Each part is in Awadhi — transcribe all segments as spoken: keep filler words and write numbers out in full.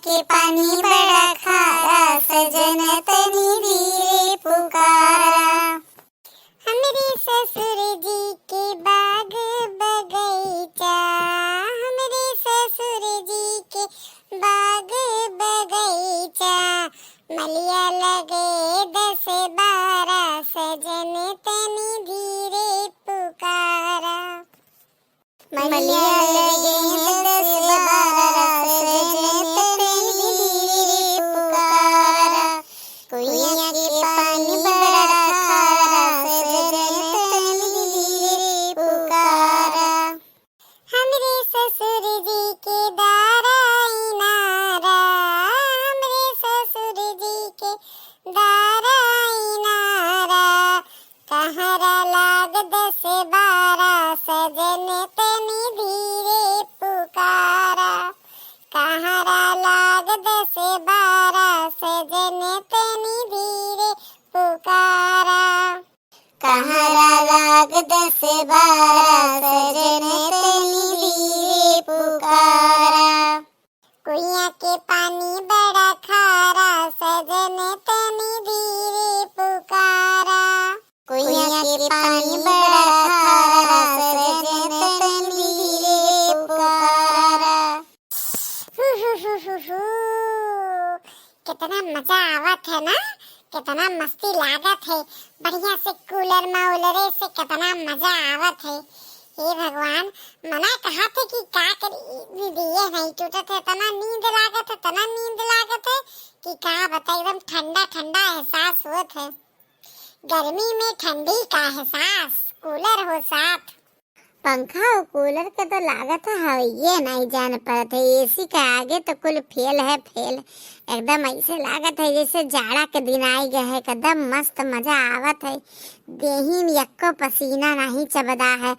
के पानी बड़ा खारा, सजन तनी धीरे पुकारा। हमरे ससुर जी के बाग बगइचा, हमरे ससुर जी के बाग बगइचा, मलिया लगे दस बारह, सजन तनी धीरे पुकारा। मलिया लगे दस बारह, सजन तनी धीरे पुकारा। कुइयाँ के पानी बड़ा खारा, सजन तनी धीरे पुकारा। हमरे ससुर जी के दारा इनारा, हमरे ससुर जी के दारा इनारा, कहरा लाग दस बारह, सजन तनी धीरे पुकारा। कहरा लाग दस बारह, सजन तनी धीरे पुकारा। कहरा लाग दस बारह, सजन तनी धीरे पुकारा। कुइयाँ के पानी बड़ा खारा, सजन तनी धीरे पुकारा। कुइयाँ के पानी बड़ा खारा, सजन तनी धीरे पुकारा। हु, हु, हु, हु, हु। कितना मजा आवत है ना, कितना मस्ती लागत है। बढ़िया से कूलर माउलरे से कितना मजा आवत है। हे भगवान, मना कहा थे कि का करी, ई दिए नहीं टूटत है, इतना नींद लागत है, इतना नींद लागत है कि का बताई, एकदम ठंडा ठंडा एहसास होत है। गर्मी में ठंडी का एहसास, कूलर हो साथ। पंखा और कूलर के तो लागत है हवैये नहीं जान पड़त है, एसी के आगे तो कुल फेल है फेल। एकदम ऐसे लागत है जैसे जाड़ा के दिन आइ गए है, एकदम मस्त मजा आवत है। देही में यक्को पसीना नहीं चबदा है,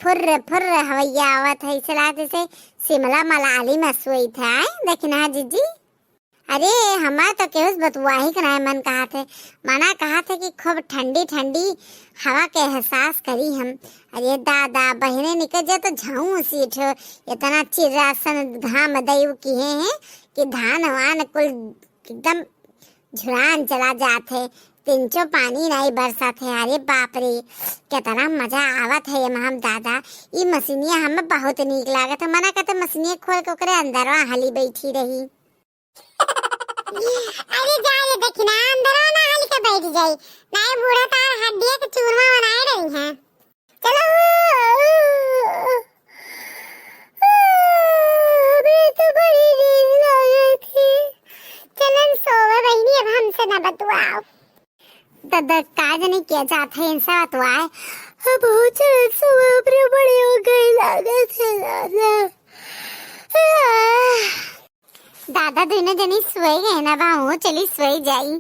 फुर्र फुर्र हवैया आवत है, ऐसे लागत जैसे शिमला मनाली में सोई थे। आए देखी ना जिज्जी। अरे, हमार तो केहू से बतुआही के नाय मन कहत है। मना कहत है कि खूब ठंडी ठंडी हवा के एहसास करी हम। अरे दादा, बहरे निकल जा तो झौंस उठो। इतना चिर्रासन घाम दइव किहे हैं कि धान वान कुल एकदम झुरान चला जात है। तिनचो पानी नाई बरसत है। अरे बाप रे, कितना मजा आवत है ये में हम दादा। ई मशीनिया हमें बहुत नीक लागत है। मना कहते मशीनिया खोल के ओकरे अंदरवा हली बैठी रही। अरे जा रे दखिना, अंदरवा ना हलि के बैठ जाई, नाहीं बूढ़ा तार हड्डिया के चूरमा बनाए रही हैं। चलो, हमरे तो बड़ी नींद लागत है। चलन सोवे बहिनी, अब हमसे ना बतुआओ। दादा का जाने क्या जात है इनसे बतुआए। अब हो चलन सोवे, हमरे बड़ी हो गई लागत है दादा। आह। दादा दुनो जनी सोए गए ना बाबू, चली सोए जाई।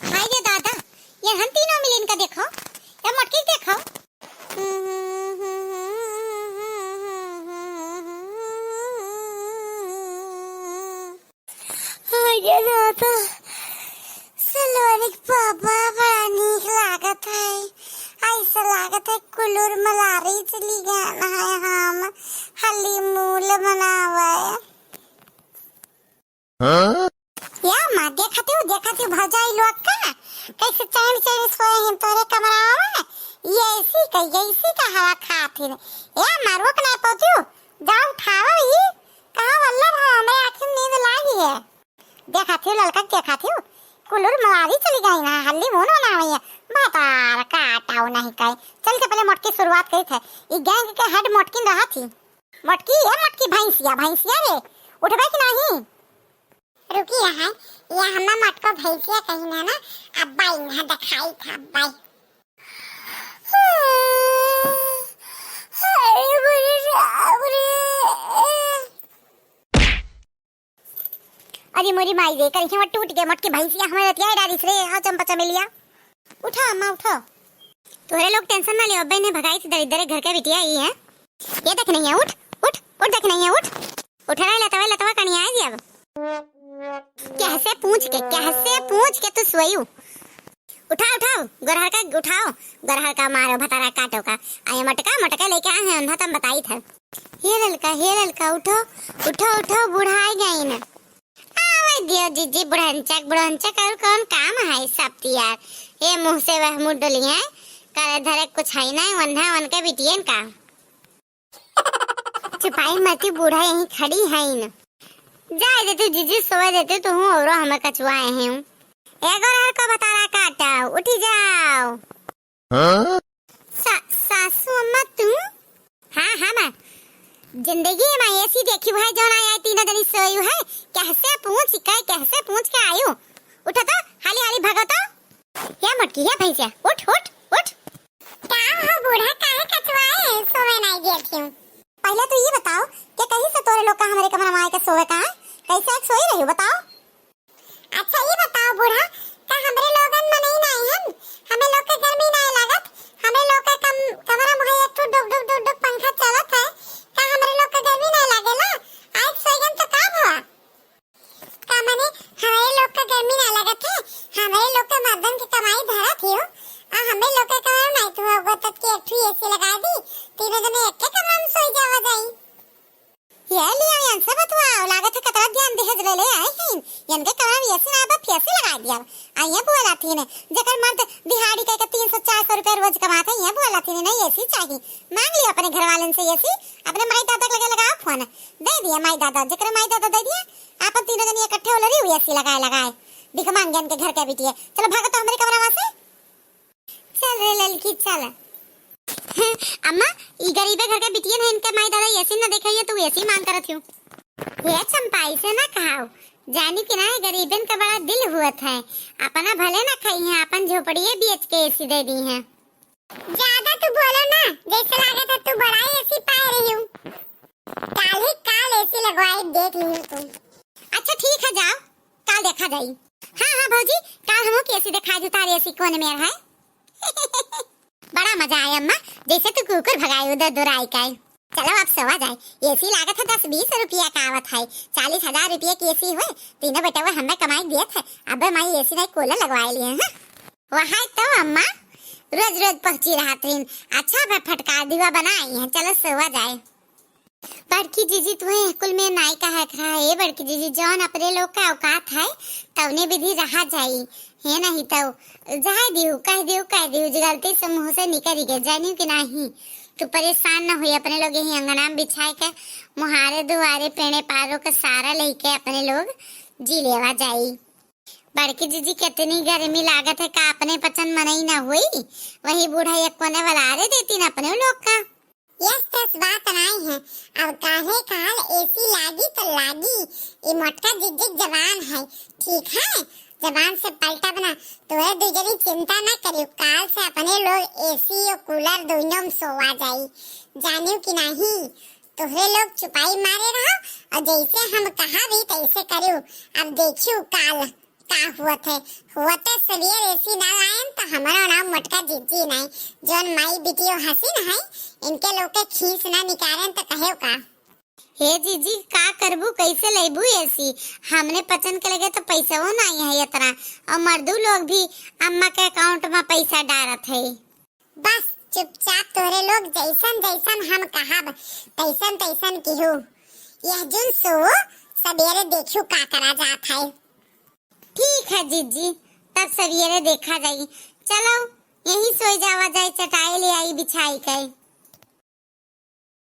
हाय रे दादा, ये हम तीनों मिलिन का देखो, ये मोटकी देखो। हाय रे दादा, सलोनिक बाबा बड़ा नीक लागत है। ऐसा लागत है कुलुर मलारी चली गए हैं हम honeymoon मनावे। हाँ? या माँ, देखत हूँ, देखत हूँ, भौजाई लोग का कैसे चैन चैन सोए हैं तोरे कमरा में। ये एसी का, ये एसी का हवा खात ही। या माँ, रोक ना पाती हूँ, जाओ उठाओ ही। कहाँ वल्लभ हो, हमरे आँखी में नींद लागी है। देखत हूँ ललका, देखत हूँ, कुलुर मलारी चली गई ना, honeymoon मनावे है। बतार काटाओ नहीं कहे। चल के पहले मोटकी शुरुआत करी थे। ई gang के head मोटकिन रहा थी। मोटकी, ए मोटकी भैंसिया, भैंसिया रे, उठबे कि नहीं? रुकी है, ये हम्मा मोटको भैंसिया कहीं ना ना, अब्बा इन्हा दिखाई था, अब्बा। हाय रे मोरे राम रे। अरे मोरी माई रे, करिछवा टूट गए, मोटकी भैंसिया हमें रतिया डालिस रे। आओ चंपा चमेलिया, उठो अम्मा, उठो। तोहरे लोग tension ना लियो, अब्बे इन्हें भगाई थी दरिद्दरे घर के बिटिया ई है। ये देख नहीं है, उठ, उठ, उठ, देख नहीं है, उठ। उठ रहा लतवा, लतवा कनियाए दिया अब। कैसे पूछ के, कैसे पूछ के तू सोयू? उठाओ, उठाओ, गोरहर का उठाओ, गोरहर का मारो, भतारा काटो का। आए मटका, मटका लेके आए हैं, हम बताई था। हे ललका, हे ललका, उठो, उठो, उठो, बुढ़ाई गई न। आवे दियो जीजी, बुढ़नचक, बुढ़नचक, और कौन काम है सब तियार? ये मुंह से वह मुंह डोली है, करे धरे कुछ है नहीं, वंधा वन के बिटियन का। चुपाई मती, बूढ़ा यहीं खड़ी है न। जाए देते जीजी, सोए देते तो हूँ, और हमें कचुआए हैं। एगो रहर को भतारा काटा, उठी जाओ। हाँ? सा-, सासू अम्मा तू? हाँ, हाँ माँ। जिंदगी में ऐसी देखी है जो ना आए, तीनों दिन सोई है। कैसे पूछ के, कैसे पूछ के आयु? उठो तो, हाली हाली भागो तो। या मोटकी, या भैंसिया, उठ, उठ, उठ। का हो बूढ़ा, काहे कचवाए? सोवे नाई गेल क्यों? पहले तो ये बताओ कि कहीं से तोरे लोग का हमरे कमरा में आए के सोवे का है? कैसे एक सोई रही हो, बताओ? अच्छा ये बताओ बूढ़ा, का हमरे लोगन मनई नाई हन? हमें लोग के गर्मी नाई लागत? हमरे लोग के कम-, कमरा में है एक ठो डुक डुक डुक डुक पंखा चलत है, का हमरे लोग के गर्मी नाई लागेला? आज सोईगन तो का भवा? का मने हमरे लोग का गर्मी ना लगत है? हमरे लोग के मर्दन के कमाई धरत हियो, आ हमरे लोग के कमरा में नाई तो होगो तब के एक ठो एसी लगा दी, तीनों जने एक के कमरा में सोई जावा जाई। ये लिया, इनसे बतवाओ, लागत है कतरा ज्ञान दहेज ले ले आए हैं। इनके कमरा में एसी ना बा, फेसी लगा दिया। आ ये बोला थी ने, जेकर मर्द दिहाड़ी कह के तीन सौ चार सौ रुपया रोज कमात है, ये बोला थी ने, नहीं एसी चाहिए। मांग लियो अपने घर वालन से एसी, अपने माई दादा के लगे लगाओ फोन, दे दिया माई दादा, जेकर माई दादा दे दिया, आपन तीनों जनी इकट्ठे हो लड़ी हुई एसी लगाए लगाए, भिख मांगे इनके घर के बिटिया। चलो भागो तो हमरे कमरा में से। चल रे ललकी, चल। अम्मा, ई गरीबे घर के बिटियन है, इनके माई दादा एसी न देखे, ये तू एसी मांग करत हूँ। हे चंपा, ऐसे ना कहाओ, जानी कि ना, गरीबन का बड़ा दिल हुअत है, अपना भले ना खाई है, अपन झोपड़िए बेच के एसी दे दी है। ज्यादा तू बोलो ना, जैसे लागत है तू बड़ा एसी पाए रही हूँ। काल ही काल एसी लगवाए देख लियो तू। अच्छा ठीक है, जाओ, काल देखा जाई। हाँ, हाँ भौजी, काल हमो के एसी देखा जू, तार एसी कौन मेर है। बड़ा मजा आया अम्मा, जैसे तू कुकुर भगाए उधर दुराई का। चलो अब सोवा जाए, एसी लागत है दस बीस रुपया का आवत है, चालीस हजार रुपया की एसी हुए, तीनों बेटवा हमें कमाई दियत है, अब माई एसी नहीं कूलर लगवाए लिए हैं। वहाई तो अम्मा, रोज रोज पहुंची रहत रहीन, अच्छा भा फटकार दिवा बनाई है, चलो सोवा जाए। बड़की जीजी, तुहे कुल में नाई कहा था, ए बड़की जीजी, जौन अपने लोग का औकात है, तौने विधि रहा जाई, हे नहीं तो जाए दियो, कह दियो, कह दियो, जे गलती से मुंह से निकल गए, जानियो कि नहीं। तू परेशान न हुई, अपने लोग यही अंगना में बिछाए के, मुहारे दुआरे पेड़े पारो के सारा लेके अपने लोग जी लेवा जाई। बड़की जीजी, कितनी गर्मी लागत है, का अपने पचन मनई न हुई, वही बूढ़ा एक कोने वाला रे देती न अपने लोग का। यस, तस बात नाई है। अब काहे काल एसी लागी तो लागी। ई मोटका जिज्जिक जबान है, ठीक है? जबान से पलटब ना। तोहे दुई जनी चिंता ना करियो, काल से अपने लोग एसी और कूलर दोनों में सोवा जाई। जानियो कि नहीं? तोहरे लोग चुपाई मारे रहो और जैसे हम कहा भी तैसे करियो। अब देखियो काल का हुअत है? हुअते सवेर एसी ना लायन तो हमारो नाम मोटका जिज्जी नहीं। जौन माई बिटियो हसीन है, इनके लोग के खीस ना निकारेन तो कहेव का? हे जीजी, का करबू, कैसे लेबू एसी? हमने पचन के लगे तो पैसवो नहीं है इतना, और मर्दू लोग भी अम्मा के अकाउंट में पैसा डारत है। बस चुपचाप तोरे लोग जैसन जैसन हम कहब, तैसन तैसन किहू। यह जुन सो सवेरे देखियो का करा जात है। ठीक है जीजी, तब सवेरे देखा जाई। चलो, यही सोई जावा जाए, चटाई ले आई बिछाई के।